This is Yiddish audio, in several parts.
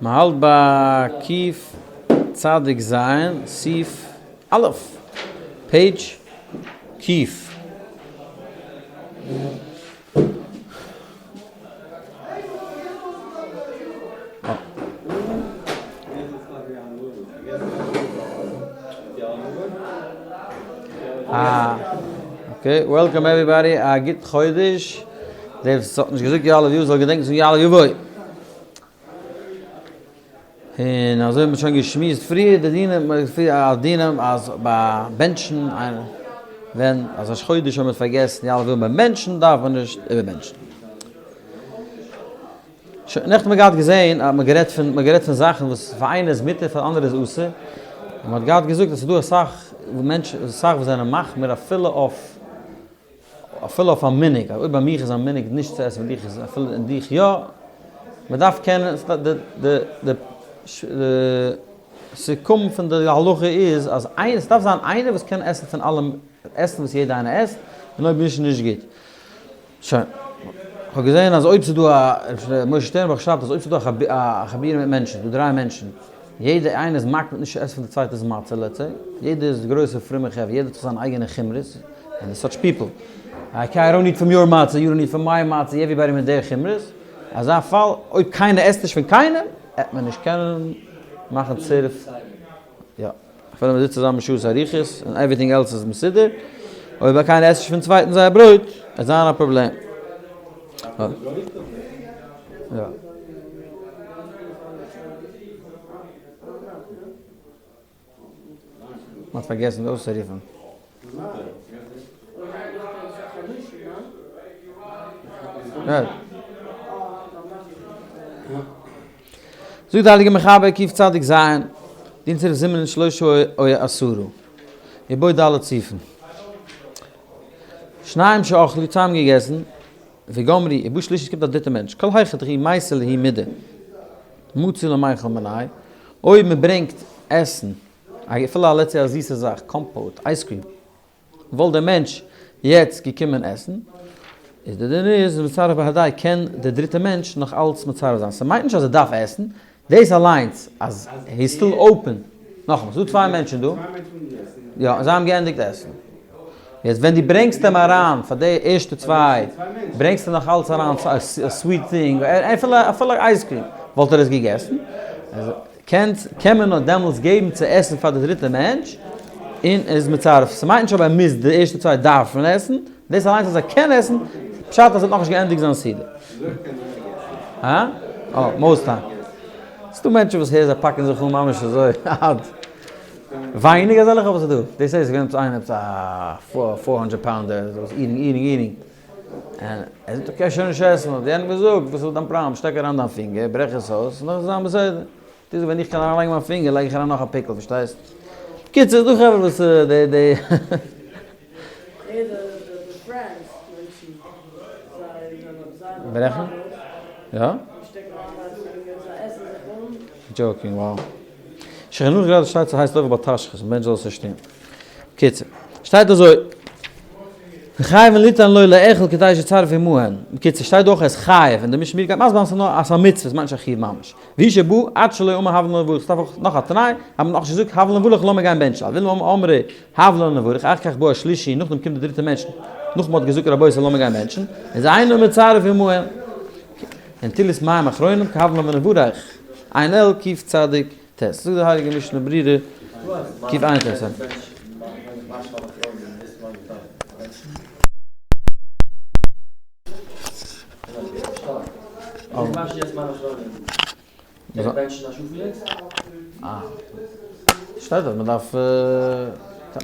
מ'האלט ביי קוף צדיק ז' סעיף א', page קוף. Okay, welcome everybody, א גוט חודש. דער וואס האט נישט געזאגט יעלה ויבוא זאל געדענקען צו זאגן יעלה ויבוא. און אזוי האט מען שוין געשמועסט פריער די דינים, א דינים אז ביי בענטשן ווען אז ראש חודש האט מען פארגעסן יעלה ויבוא ביים בענטשן דארף מען נישט איבערבענטשן. שוין נעכטן האט מען געהאט געזען אז מען גערעדט פון מען גערעדט פון זאכן וואס פאר איינער איז מותר פאר אנדערע איז אסור, און מען האט געהאט געזאגט אז ס'איז דא אסאך מענטשן אסאך וואס זענען מחמיר אפילו אויף אפילו אויף א מנהג, אויב ביי מיך איז א מנהג נישט צו עסן ביי דיך איז אפילו אין דיך יא, מען דארף קענען די די די סיכום פון די הלכה איז אז איינער ס'דארף זיין איינער וואס קען עסן פון אלעם עסן וואס יעדער איינער עסט, און אויב נישט איז נישט גוט. שוין. כ'האב געזען אז אויב ס'איז דא א, ר' משה שטערנבוך שרייבט אז אויב ס'איז דא א חבורה מיט מענטשן, ס'דא דריי מענטשן, יעדער איינער איז מקפיד נישט צו עסן פון די צווייטער'ס מצה let's say, יעדער איז גרויסע פרומע חברה, יעדער האט זיך זיינע אייגענע חומרות, and such people. Okay I don't eat from your מצה, you don't eat from my מצה, everybody מיט their חומרות. אזא פאל, אויב קיינער עסט נישט פון קיינעם, עט מען נישט קענען מאכן צירוף. יא. אפילו מען זיצט צוזאמען שעות אריכות און everything else איז מסודר, אויב קיינער עסט נישט פון צווייטן זייער ברויט, וועט זיין א פראבלעם. יא. מען האט פארגעסן אויסצורופן. זאגט די הייליגע מחבר קוף צדיק ז', דין צירוף זימנין שלושה או עשרה, ובו ד' סעיפים. שניים שאכלו צוזאמען געגעסן, וגמרו, ובא שלישי עס קומט א דריטע מענטש, כל היכא דכי מייתי להו מידי, מצי למיכל מינייהו, אויב מען ברענגט עסן, אפילו א let's say א זיסע זאך, compote, ice cream, וואלט דער מענטש יעצט געקומען עסן, איז די דין איז מצרף בהדיה קען דער דריטער מענטש נאך אלץ מצרף זיין, ס'מיינט נישט אז ער דארף עסן, דאס אליינס אז he is still open, נאכאמאל ס'דא צוויי מענטשן דא, יא זיי האבן געענדיגט עסן, יעצט ווען דו ברענגסט אים אריין פאר די ערשטע צוויי ברענגסטו נאך אלץ אריין א sweet thing, אפילו ice cream, וואלט ער עס געגעסן? קען קען מען נאר דעמאלטס געבן צו עסן פאר די דריטע מענטש, און ער איז מצרף, ס'מיינט נישט אבער ער מוז, די ערשטע צוויי דארפן עסן, דאס אליינס אז ער קען עסן, פשט אז ער האט נאכנישט געענדיגט זיין סעודה. הא? אה, most time. ס'דא מענטשן וואס הער זיי פאקן זיך אן ממש אזוי עד. ווייניג אזעלכע אבער ס'דא. דאס איז געווען עפעס איינער עפעס א four hundred pounder וואס eating eating eating. און ער זאגט איך קען שוין נישט עסן, האט יענער געזאגט, וואס איז דיין פראבלעם, שטעק אריין דיין פינגער, ברעך עס אויס, און נאך זיין בסדר. טו זיך ווען איך קען אריינלייגן מיין פינגער לייג איך אריין נאך א פיקל, פארשטייסט? בקיצור, ס'דא חברה וואס די די. ברעכן? יא? Joking, wow. שולחן ערוך גראדע שטייט ס'הייסט אויך בל תשחית, א מענטש זאל עס נישט טון. בקיצור, שטייט אזוי, חייבין ליתן לו לאכול כדי שיצרף עמהן, בקיצור שטייט דא אויך ער איז חייב, און די משנה ברורה גייט מסביר זיין ס'איז נאר אז ס'איז א מצוה, ס'מיינט נישט א חיוב ממש. והוא שבא עד שלא אמר הבה נברך, ס'דארף אויך נאך א תנאי, אז מ'האט נאכנישט געזאגט הבה נברך לאמיר גיין בענטשן, אבל אם אמרו הבה נברך, אחר כך בא השלישי, נאכדעם קומט די דריטע מענטש, נאך מ'האט געזאגט רבותי לאמיר גיין בענטשן, איז אינו מצרף עמהן. ונטילת מים אחרונים כהבה נברך, עיין על קוף צדיק ט. זאגט די הייליגע משנה ברורה קוף עין ט. שטייט אז מ'דארף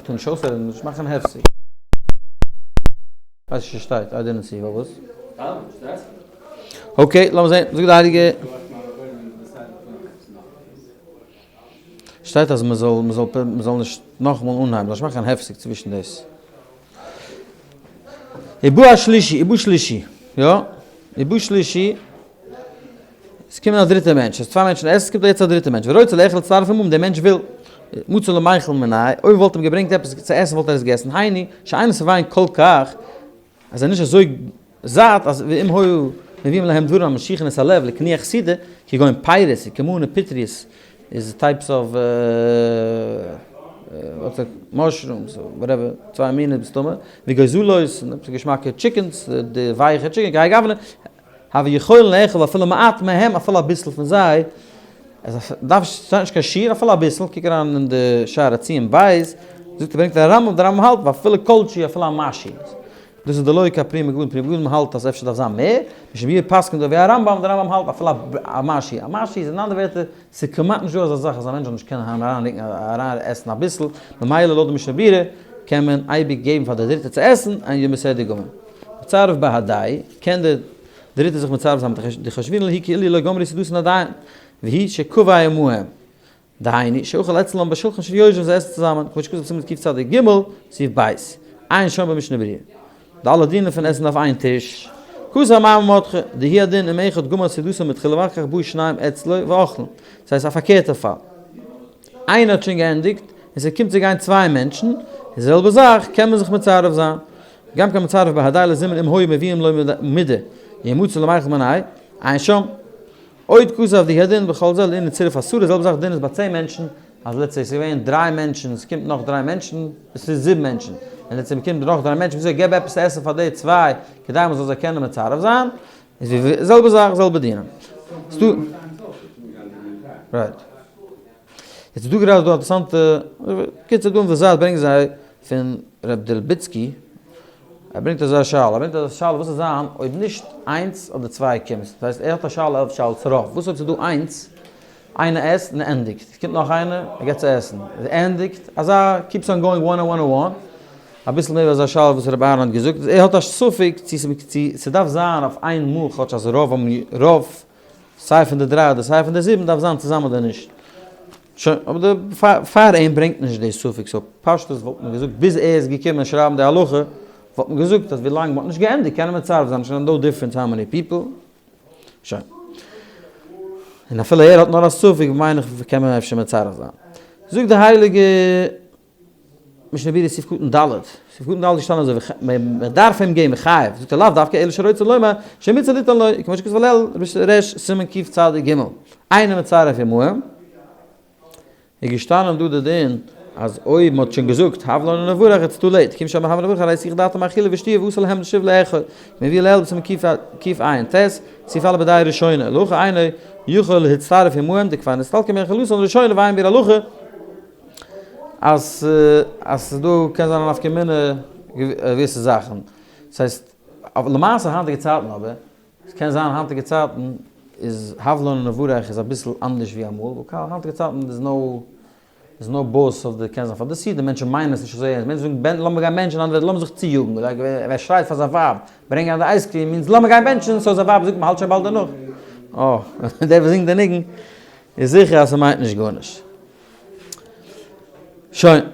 טון שופר און נישט מאכן הפסק. ווייס נישט וואס שטייט, I didn't see, פארוואס? Okay, לאמיר זען, זאגט די הייליגע. שטייט אז מ'זאל מ'זאל מ'זאל נישט נאכאמאל אנהייבן, מ'זאל נישט מאכן קיין הפסק צווישן דאס. ובא השלישי, ובא שלישי, יא, ובא שלישי, עס קומט א דריטער מענטש, עס צוויי מענטשן עסן, עס קומט יעצט א דריטער מענטש, ורוצה לאכול להצטרף עמהם, דער מענטש וויל, מצי למיכל מיניה, אויב מ'וואלט אים געברענגט עפעס צו עסן וואלט ער עס געגעסן, היינו, שאינו שבעין כל כך, אז ער איז נישט אזוי זאט אז ואם היה. מביאים להם דברים המשיכין את הלב לקניח סעודה, כגון פירות וכמון ופטריות, איז types of mushrooms whatever, צוויי מינים מסתמא, וגוזלות, און עפעס געשמאקע chickens, די ווייעכע chicken, כהאי גוונא, הוי יכולין לאכול אפילו מעט מהם, אפילו אביסל פון זיי, עס דארף שטייט נישט קיין שיעור, אפילו אביסל, קוק אריין אין די שער הציון בית, זאגט ער ברענגט א רמב ם, די רמב ם האלט ואפילו כל שהוא אפילו א משהו. דאס איז דלא כפרי מגדים, פרי מגדים האלט אז אפשר דארף זיין מער, משום ווי ער פסק'נט דא ווי א רמב ם, די רמב ם האלט אפילו א משהו, א משהו איז אין אנדערע ווערטער, ס'איז כמעט נישט דא אזא זאך אז א מענטש זאל נישט קענען אריינרוקן אריין עסן אביסל, ממילא לויט די משנה ברורה קען מען אייביג געבן פאר די דריטע צו עסן, און יהיה בסדר גמור. מצרף בהדאי, קען די דריטע זיך מצרף זיין מיט די חשבון להי כאילו לא גמרי סעודתן עדיין, והיא שקבע עמהם. דהיינו, שאכל אצלם בשולחן של יושבים זיי עסן צוזאמען, כמו שכתוב בסימן קצ ג, סעיף ב', עיין שם במשנה ברורה. די אלע דינים פון עסן אויף איין טיש. כתב מאמר מרדכי, דהוא הדין אם אחד גמר סעודתו מתחילה ואחר כך באו שניים אצלו ואכלו. דאס הייסט א פארקערטע פאל. איינער האט שוין געענדיגט, און ס'קומט צו גיין צוויי מענטשן, די זעלבע זאך קען מען זיך מצרף זיין. גם כן מצרף בהדי לזימון אם היו מביאים לו מידי, ימצא למיכל מיניה, עיין שם. עוד כתב דהוא הדין בכל זה לענין צירוף עשרה, זעלבע זאך דין איז ביי צען מענטשן, אז let's say ס'איז געווען דריי מענטשן, ס'קומט נאך דריי מענטשן, עס איז זיבן מענטשן, און let's say מ'קומט נאך דריי מענטשן, וויאזוי געב עפעס צו עסן פאר די צוויי, כדי מ'זאל זיי קענען מצרף זיין, איז ווי זעלבע זאך זעלבע דינים. ס'דא. right. יעצט איז דא גראדע דא א אינטערעסאנטע, קיצור דא אין די זייט ברענגען זיי פון רב דלביצקי, ער ברענגט אזא שאלה, ער ברענגט אזא שאלה וואס וועט זיין אויב נישט איינס אדער צוויי קומען, דאס הייסט ער האט א שאלה אויף שאלת רוב, וואס אויב ס'איז דא איינס, איינער עסט און ער ענדיגט, עס קומט נאך איינער, ער געבט צו עסן, ער ענדיגט, אזא keeps on going one one one, אביסל מער ווי אזא שאלה וואס רבי אהרן האט געזאגט, ער האט א ספק צו ס'דארף זיין אויף איין מאל כאטש אז רוב האבן רוב סיי פון די דריי אדער סיי פון די זיבן דארף זיין צוזאמען אדער נישט. שוין, אבער די פאר אים ברענגט נישט די ספק, so פשטות וואלט מען געזאגט ביז ער איז געקומען שרייבן די הלכה וואלט מען געזאגט אז ווילאנג מ'האט נישט געענדיגט קען ער מצרף זיין, נישט no difference how many people. שוין. און אפילו ער האט נאר א ספק מיין איך קען מען אפשר מצרף זיין. זאגט די הייליגע. משנה ברורה סעיף קטן ד', סעיף קטן ד' איז געשטאנען אזוי מען דארף אים געבן חייב, זאגט ער לאו דווקא אלא שרוצה לומר שמצוה ליתן לו, כמו שכתוב לעיל ריש סימן קצ ג, אינו מצרף עמהם, איז געשטאנען דא די דין אז אויב מען האט שוין געזאגט הב לן ונברך it's too late, כיון שאמר הב לן ונברך הרי הסיח דעתו מאכילה ושתיה ואסור להם שוב לאכול, מביא לעיל בסימן קע ט, סעיף א' בדעה ראשונה, להכא אינו יכול להצטרף עמהם דכבר נסתלקה מאכילתן ראשונה ועיין ביאור הלכה. אז אז ס'איז דא קען זיין א נפקא מינה געוויסע זאכן, ס'הייסט למעשה היינטיגע צייטן אבער, ס'קען זיין היינטיגע צייטן איז הב לן ונברך איז אביסל אנדערש ווי אמאל, ווייל היינטיגע צייטן איז no איז no boss אויף די קען זיין פאר די סעודה, מענטשן מיינען עס נישט אזוי ערנסט, מענטשן זאגן לאמיר גיין בענטשן אנדערע ווערטער לאמיר זיך צויאגן, like ווער שרייט פאר זיין ווייב ברענג אריין די ice cream means לאמיר גיין בענטשן, so זיין ווייב זאגט מ'האלט שוין באלד דערנאך, אה דער וואס זינגט די ניגון איז זיכער אז ס'מיינט נישט גארנישט. שוין,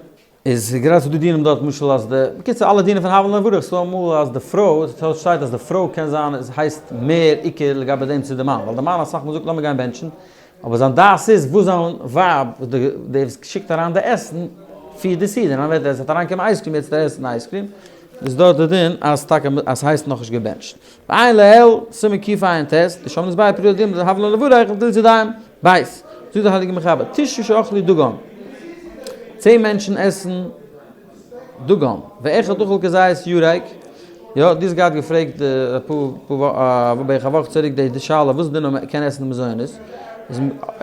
איז גראדע ס'דא דינים דארט למשל אז די, בקיצור אלע דינים פון הבל און מברך, ס'דא אמאל אז די פרוי, ס'שטייט אז די פרוי קען זיין עס הייסט מער עיקר לגבי דעם צו די מאן, ווייל די מאן אסאך מאל זאגט לאמיר גיין בענטשן, אבער זיין דעת איז וואס זיין ווייב, די וואס שיקט אריין די עסן, פירט די סעודה, און ווען עס וועט אריינקומען ice cream יעצט עסן ice cream, איז דארט די דין אז טאקע אז ס'הייסט נאכנישט געבענטשט. ועיין לעיל, סימן קע"ט, דשם נתבאר פריער דין הב לן ונברך נטילת ידיים, בית. זאגט דער הייליגער מחבר, תשעה שאכלו דגן, צען מענטשן עסן דגן, ואחד אכל כזית ירק, יא, דו האסט געהאט געפרעגט אפאר בערך א וואך צוריק די שאלה וואס איז די דין אויב מען קען עסן די מזונות,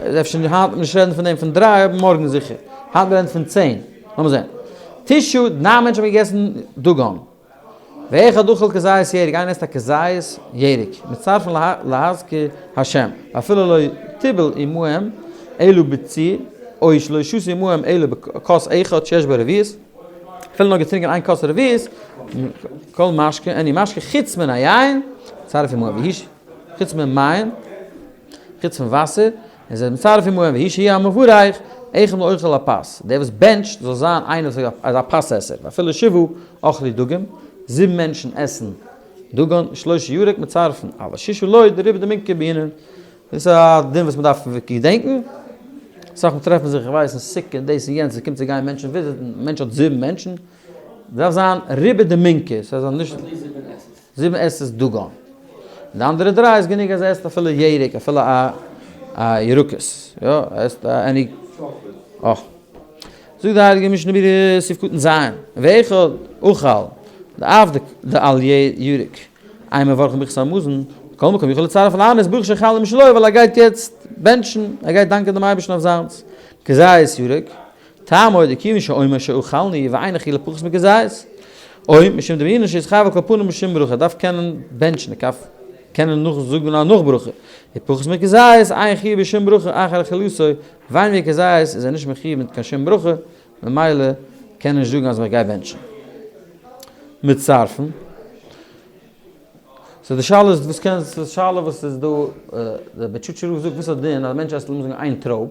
איז אפשר היינט וועט מען נישט רעדן פון דעם פון דריי אבער מארגן זיכער, היינט מען רעדן פון צען, לאמיר זען, תשעה, ניין מענטשן האבן געגעסן דגן. ואחד אכל כזית ירק, איינער עסט א כזית ירק, מצטרפין להזכיר השם, ואפילו לא טיבל עמהם אלא בציר, או שלא שתה עמהם אלא בכוס אחד שיש בו רביעית, אפילו נאר געטרינקען איין כוס רביעית, כל משקה, any משקה, חוץ מן היין, מצטרף עמהם, והוא חוץ מן מים, חוץ פון וואסער, און זיי מצרף עמהם והוא שיהא המברך, אחד מאוכלי הפת, דער וואס בענטשט זאל זיין איינער וואס איז א פת עסער, ואפילו שבעה אכלו דגים, זיבן מענטשן עסן דגן, שלושה ירק מצרפין, אבל ששה לא, דרובא דמינכר בעינן. דאס איז א דין וואס מען דארף געדענקן, אסאך מאל טרעפן זיך איך ווייס אין סוכה און דאס און יענץ, עס קומט צו גיין מענטשן וויזיטן, א מענטש האט זיבן מענטשן, דארף זיין רובא דמינכר, ס'זאל זיין נישט. זיבן עסערס דגן. און די אנדערע דריי איז גענוג אז ער עסט אפילו ירק, אפילו א א ירקות, יא, ער עסט א any. אה. זאגט די הייליגע משנה ברורה סעיף קטן ז', ואחד אכל דאף דעל ירק, אין מברכין ברכת המזון, מכל מקום יכול לצרף ולענות ברוך שאכלנו משלו, ווייל ער גייט יעצט בענטשן, ער גייט דאנקען דעם אייבערשטן אויף זיינס, כזית ירק, טעמו דכיוון שאומר שאכלנו ואין אכילה פחות מכזית, או משום דבעינן שיתחייב על כל פנים משום ברכה, ער דארף קענען בענטשן, ער דארף קענען נאכזאגן א נאך ברכה, ופחות מכזית אין חיוב בשום ברכה אחר אכילתו, ווייניגער כזית איז ער נישט מחיוב מיט קיין שום ברכה, ממילא קען ער נישט זאגן אז איך גיי בענטשן. מצרפין. so די שאלה איז וואס קען, די שאלה וואס איז דא, דער בטשוטשער רב זאגט וואס איז די דין אז א מענטש עסט לאמיר זאגן איין טרויב,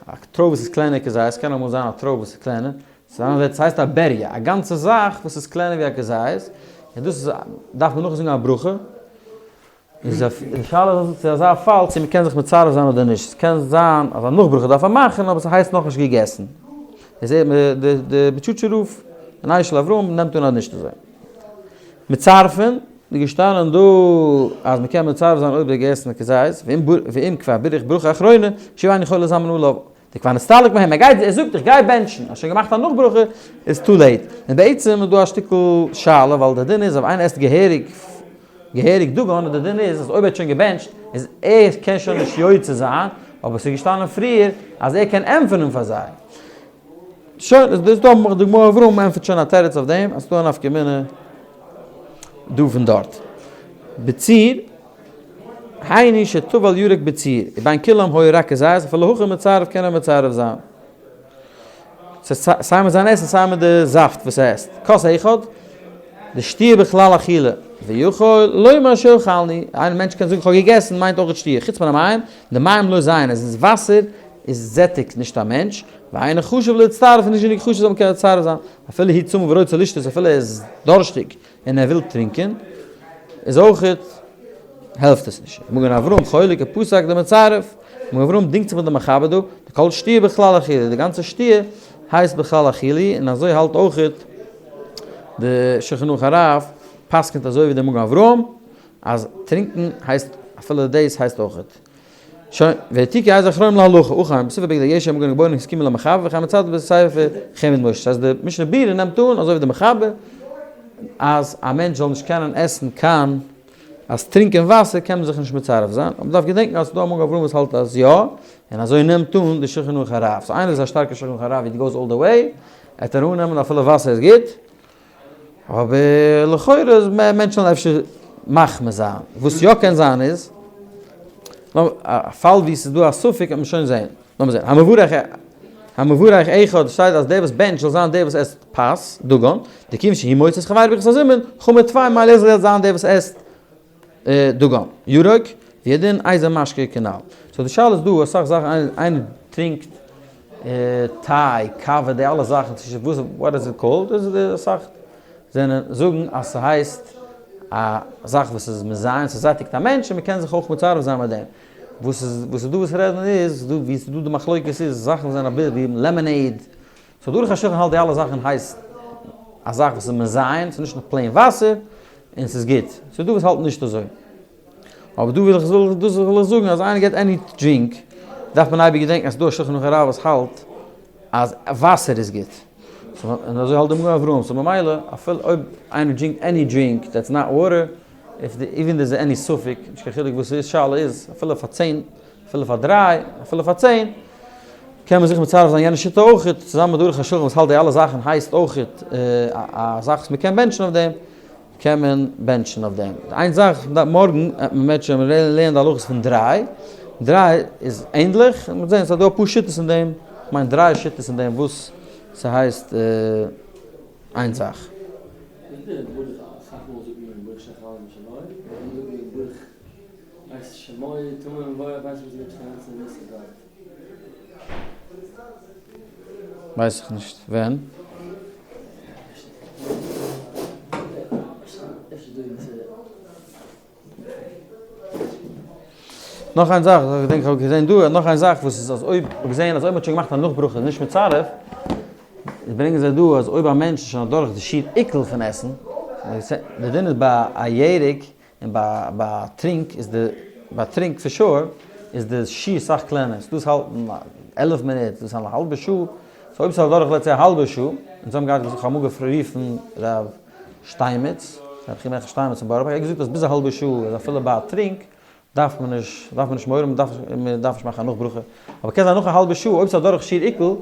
א טרויב וואס איז קלענער כזית, ס'קען אמאל זיין א טרויב וואס איז קלענער, ס'הייסט א בריה, א גאנצע זאך וואס איז קלענער ווי א כזית, און דאס איז דארף מען נאכזאגן א ברכה, איז די שאלה איז צו אזא פאל צו מ'קען זיך מצרף זיין אדער נישט, ס'קען זיין אז א נאכברכה דארף ער מאכן אבער ס'הייסט נאכנישט געגעסן, איז ער די בטשוטשער רב און אשל אברהם נעמט אן אז נישט אזוי. מצרפין, איז געשטאנען דא אז מ'קען מצרף זיין אויב ער האט געגעסן כזית, ואם כבר בירך ברכה אחרונה, שוב אינו יכול לזמן עליו, דכבר נסתלק מהם, ער גייט, ער זאגט איך גיי בענטשן, האסט שוין געמאכט א נאכברכה, איז too late. און בעצם איז דא א שטיקל שאלה, ווייל די דין איז אויב איינער עסט געהעריג, געהעריג דגן, און די דין איז אז אויב ער האט שוין געבענטשט, איז ער קען שוין נישט יוצא זיין, אבער ס'איז געשטאנען פריער אז ער קען ענטפערן פאר זיי. שוין, איז דאס דא, די גמרא אברהם ענטפערט שוין א תירוץ אויף דעם, אז ס'איז דא א נפקא מינה דא פון דארט. בציר. היינו שטבל ירק בציר, ובין כולם היה רק כזית, אפילו הכי מצרף קען ער מצרף זיין. סיי מיט זיין עסן סיי מיט די זאפט וואס ער עסט. כוס אחד, דשתיה בכלל אכילה, ויכול לומר שאכלנו, איין מענטש קען זאגן איך האב געגעסן מיינט אויך שתיה, חוץ מן המים, די מים לא זיין, עס איז וואסער איז זעטיגט נישט א מענטש, ואינו חשוב להצטרף איז נישט גענוג חשוב זאל מען קענען מצרף זיין, אפילו הוא צמא ורוצה לשתות אפילו ער איז דורשטיג און ער וויל טרינקען, איז אויכעט העלפט עס נישט. מגן אברהם חולק ופסק דמצרף, מגן אברהם דינגט זיך מיט די מחבר דא, דכל שתיה בכלל אכילה, די גאנצע שתיה הייסט בכלל אכילה, און אזוי האלט אויכעט די שולחן ערוך הרב, פסק'נט אזוי ווי די מגן אברהם, אז טרינקען הייסט אפילו דאס הייסט אויכעט. שוין, והעתיקו אז אחרונים להלכה, אכן, בספר בגדי ישע מגן גבוהים הסכימו למחבר וכן מצד בספר חמד משה, ס'הייסט די משנה ברורה נעמט אן אזוי ווי די מחבר אז א מענטש זאל נישט קענען עסן קיין, אז טרינקען וואסער קען מען זיך נישט מצרף זיין, אבער מ'דארף געדענקן אז ס'דא א מגן אברהם וואס האלט אז יא, און אזוי נעמט אן די שולחן ערוך הרב, so איינער וואס איז א שטארקע שולחן ערוך הרב he goes all the way, עט ער אננעמען אפילו וואסער איז גוט, אבער לכאורה איז מענטשן וועלן אפשר מחמיר זיין, וואס יא קען זיין איז, א פאל ווי ס'איז דא א ספק וועט מען שוין זען, לאמיר זען, המברך המברך אחד שטייט אז דער וואס בענטשט זאל זיין דער וואס עסט פת, דגן, דכיוון שהוא מוציא את חברו ברכת הזימון, חמור טפי ממילא זאל זיין דער וואס עסט דגן, ירק, וידין איזה משקה כנל. so די שאלה איז דא אסאך זאכן איינער טרינקט טיי, קאווע, די אלע זאכן, וואס what is it called, דאס איז די אסאך זענען זאגן אז ס'הייסט א זאך וואס איז מזין, ס'זעטיגט א מענטש און מ'קען זיך אויך מצרף זיין מיט דעם. וואס איז וואס איז דא וואס רעדן איז דא ווי ס'איז דא די מחלוקת איז זאכן וואס זענען אביסל ווי lemonade, so דורך השולחן האלט די אלע זאכן הייסט א זאך וואס איז מזין, ס'איז נישט נאר plain וואסער, און ס'איז גוט. ס'איז דא וואס האלטן נישט אזוי. אבער דא וויל איך דאס וויל איך זאגן אז איינער געט any drink דארף מען אייביג געדענקן אז ס'איז דא א שולחן ערוך הרב וואס האלט אז וואסער איז גוט. און אזוי האלט די מגן אברהם. so ממילא אפילו אויב איינער דרינקט any drink that's not water, if even there's any ספק, נישט קיין חילוק וואס ס'איז, שאלה איז אפילו פאר צען, אפילו פאר דריי, אפילו פאר צען, קען מען זיך מצרף זיין יענע שיטה אויכעט, צוזאמען מיט די ערוך השולחן וואס האלט די אלע זאכן הייסט אויכעט א זאך וואס מ'קען בענטשן אויף דעם, קען מען בענטשן אויף דעם. איין זאך, מארגן וועט מען בענטשן ווען מיר לערנען די הלכות פון דריי, דריי איז ענדליך, מ'וועט זען ס'איז דא אפאר שיטות אין דעם, כ'מיין דריי שיטות אין דעם וואס ס'הייסט איין זאך. ווייס איך נישט ווען. נאך איין זאך, איך געדענק איך האב געזען דא, נאך איין זאך וואס איז אז אויב, איך האב געזען אז אויב מ'האט שוין געמאכט א נאכברכה איז נישט מצרף, ברענגען זיי דא אז אויב א מענטש איז שוין אדורך די שיעור עיכול פון עסן, די דין איז ביי א ירק. און ביי ביי טרינק איז די, ביי טרינק for sure איז די שיעור סאך קלענער, ס'דא וואס האלטן 11 מינוט, ס'דא וואס האלטן א האלבע שעה, so אויב ס'איז אדורך let's say א האלבע שעה, אונז האבן געהאט, איך האב אמאל גערופן רב שטיינמעץ, רב חיים יחזקאל שטיינמעץ פון בארא פארק, ער האט געזאגט אז ביז א האלבע שעה איז אפילו ביי א טרינק דארף מען נישט, דארף מען נישט מורא האבן, מען דארף נישט מאכן א נאך ברכה, אבער קען זיין נאך א האלבע שעה אויב ס'איז אדורך שיעור עיקול,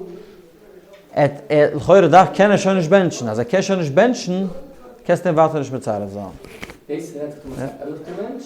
עט ער לכאורה דארף קען ער שוין נישט בענטשן, אז ער קען שוין נישט בענטשן קענסטו אים ווייטער נישט מצרף זיין. דאס רעדט זיך דא מיט א עלפטע מענטש?